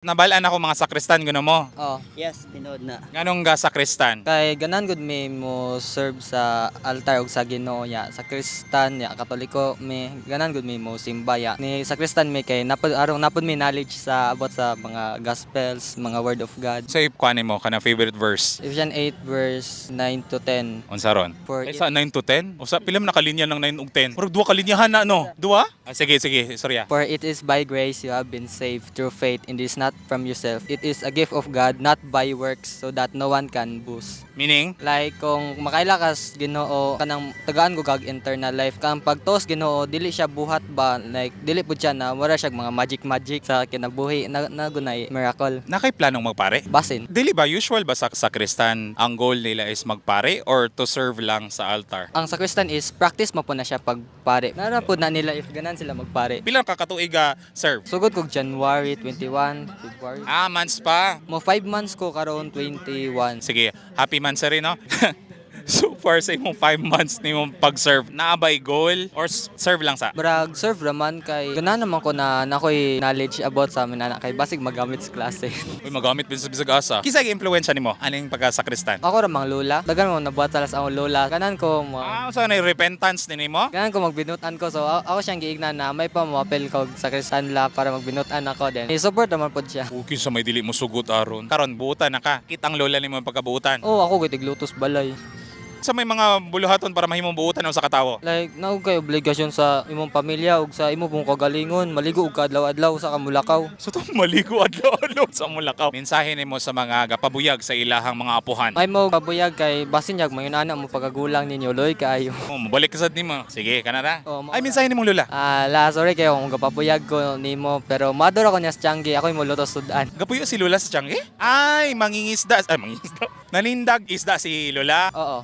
Nabalaan ako mga sakristan gano mo. Oh. Yes, tinuod na. Nganong ga sakristan? Kay ganan gud mi mo serve sa altar ug sa Ginoo ya. Sa Kristan ya, Katoliko mi ganan gud mi mo simba ya. Ni sa Kristan mi kay napod arong napod mi knowledge sa about sa mga gospels, mga word of God. Sa kuan mo kanang favorite verse. Ephesians 8 verse 9 to 10. Unsa ron? For Ay, sa 9 to 10? Usa pila man nakalinya ng 9 ug 10? Murag duha ka linyahan na, no? Duha? Ah, sige, sige, sorry ah. For it is by grace you have been saved through faith, and it is not from yourself. It is a gift of God, not by works, so that no one can boast. Meaning? Like kung makaila kas Ginoo, kanang tagaan ko kag eternal life. Kang pagtos Ginoo, dili siya buhat ba, like dili pud siya na wala siya mga magic magic sa kinabuhi na nagunay miracle. Nakay planong magpare? Basin. Dili ba usual ba sa sakristan ang goal nila is magpare or to serve lang sa altar? Ang sakristan is practice mo po na siya pagpare. Nara pud na nila if ganan sila magpare. Pila ka katuig ga serve? Sugod kog January 21, February. Ah, months pa. Mo 5 months ko karon 21. Sige, happy months rin, no? So far sa imong 5 months nimong pag-serve, naa ba'y goal or serve lang sa? Brag serve raman kay ganan naman ko na nakoy knowledge about sa amin anak kay basig magamit sa klase. Uy, magamit din sa bisag asa. Kinsa gi-impluwensya nimo aning pagka-sakristan? Ako ra mang lola. Dagan mo nabuhat sa akong lola. Kanan ko mo Ah, unsa na repentance ni nimo? Ganan ko magbinutan ko. So ako siyang giignan na may pa moapel ko sa Kristanla para magbinutan ako then. I-support naman pod siya. Okay sa may dili mo sugot aron. Karon buutan na ka. Kitang lola nimo ang pagkabuutan. Oh, ako gud iglutos balay. Sa may mga buluhaton para mahimong buutan sa katawo. Like naog kay obligasyon sa imong pamilya ug sa imo pong kagalingon, maligo og kadlaw-adlaw sa kamulakaw. So to maligo adlaw-adlaw sa Mulakaw. Mensahe nimo sa mga gapabuyag sa ilahang mga apuhan. Ay mo kabuyag kay basin yag mayon ana mo pagagulang ninyo loy kaayo. Oh, mabalik ka sad nimo. Sige, kanara. Oh, Ay, mensahe nimong lola. Ah, la sorry kayo kung gapabuyag ko nimo pero mador ako niya sa Changi, ako mo lutos sudan. Gapuyo si Lola sa Tiangge? Ay, mangingisda. Ay, mangingisda. Nanindag isda si Lola. Oo.